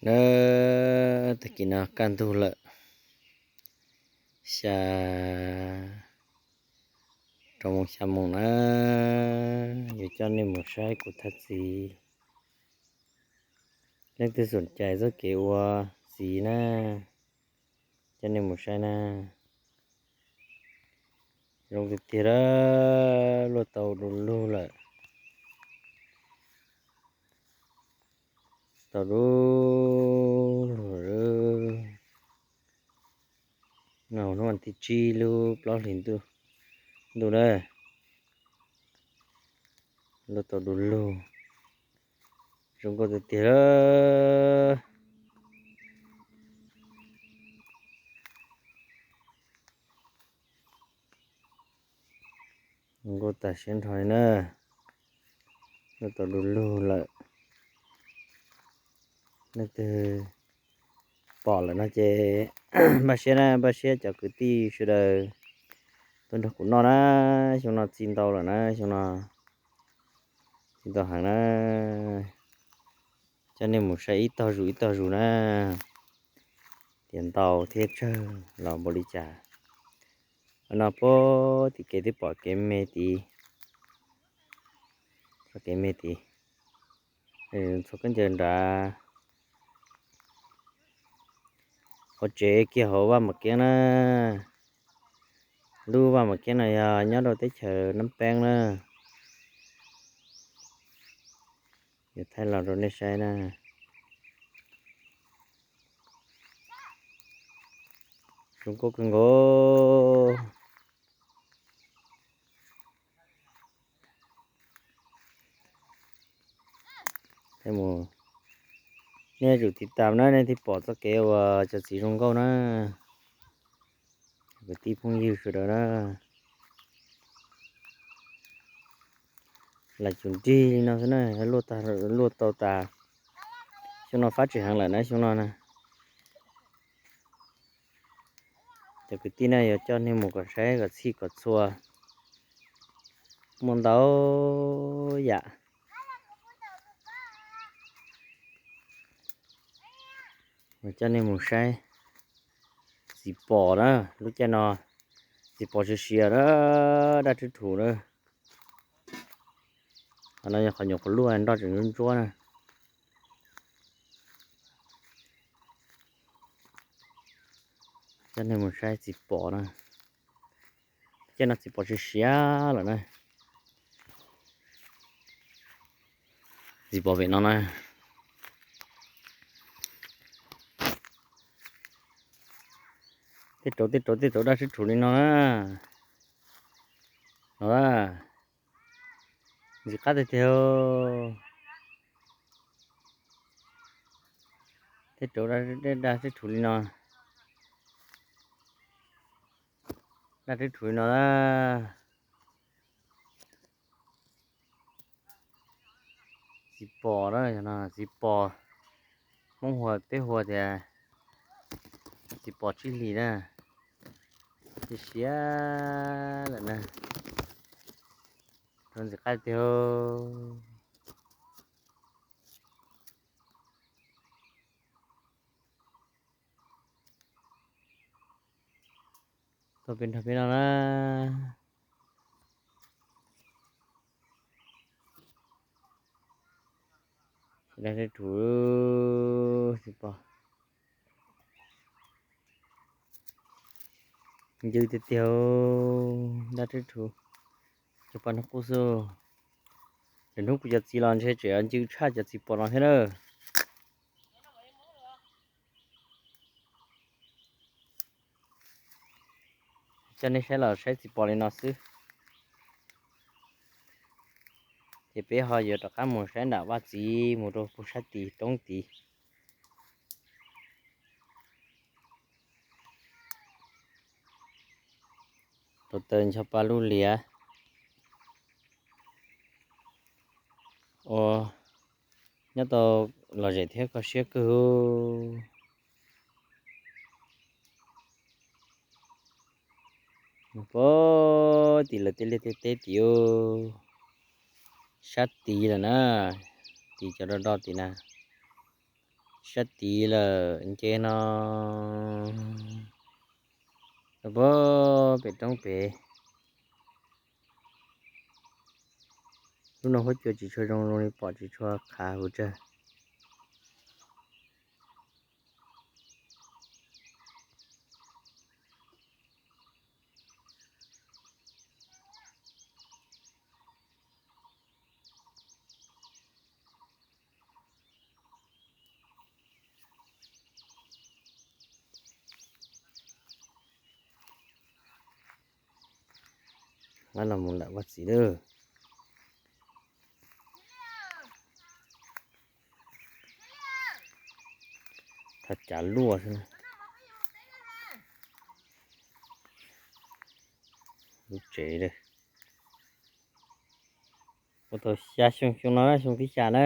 Na, tag kis no kaj ntug lawm, xya, rau moos xya moos na, yuav coj nej mus saib kuv thaj txiv. Leej twg xom cai txoj kev ua txiv na, coj nej mus saib na. Zoo tiag tiag a, luaj tau du lug lawm. Tau du lug. No hnub tim tsib lub plaub hlis ntuj na, luaj tau du lug. Zoo nkauj tiag tiag. Zoo nkauj tas siab nrho li na. Luaj tau du lug lawm. Leej twg pom lawm no ces npaj siab na, npaj siab cov kwv tij sawv daws tuaj nrog kuv noj na. Xyoo no txi ntau lawm na, xyoo no txi ntau heev na. Coj nej mus saib ib tog zus ib tog zus na, tias ntau thiab tsawg los npaum li cas. No puag tim kev twb pom kev me tid, txoj kev me tid, txhua khaub ncaws nrad. Ua tsev kiag hauv vaj Mom Kiab na. Lub vaj Mom Kiab no yog nyob rau teb chaws Nam Peeb na. Yuav thaij los rau nej saib na. Zoo nkauj kawg nkaus. Nej yuav tsum tiv tam na, nej thiaj pom txoj kev uas cov txiv zoo nkauj na. Kwv tij phooj ywg sawv daws na, lam cum nrig li no xwb na, luaj tau tas. Xyoo no fab tsis heev lawm na, xyoo no na. Cov kwv tij na yuav coj nej mus kom saib kom txhij kom txhua, muaj ntau yam. Coj nej mus saib txiv pos na, lub caij no txiv pos siav siav na, daj rhwb rhuv na. Qhov no yog qhov nyuam qhuav luaj nroj tseem ntsuab ntsuab na. Coj nej mus saib txiv pos na. Caij no txiv pos siav siav lawm na. Txiv pos pem no na. Tej rauv tej rauv tej rauv daj rhwb rhuv li no na. No, ntxim qab tiag tiag. Tej rauv daj rhwb rhuv li no. Daj rhwb rhuv li no na. Txiv pos na, txiv pos, Hmoob hu, peb hu tias txiv pos tsib hlis na. Siav siav lawm na. Rau ntxim qab tiag. Tuaj peb nrog peb noj na. Daj rhwb rhuv, txiv pos ncw tiag tiag, daj rhwb rhuv, cog pas nrog qub xwb. Lwm hnub kuv cov txiv los ntshe tseem ncw tshaj cov txiv pos no thiab na. Coj nej saib los saib txiv pos li no xwb. Ces peb ho yuav rov qab mus saib nram vaj txiv mus rau puag sab tid roob tid. Tau taw ncho pa lub liav. Ua, nyob tau lom zem thiab kho siab kawg. Puag tim lawv tej liaj tej teb tid, sab tid lawm na, tim cov do do tid na. Sab tid lawm nce no, pem roob pem. Lub no huab cua tsis tshua zoo, zoo li pom tsis tshua qhav huv tsawg. Ab, los mus lawm vaj txiv lawm. Thaj cav luaj xwb. Lub tsev, ua tau xya xyoo, xyoo no xyoo thib xya na.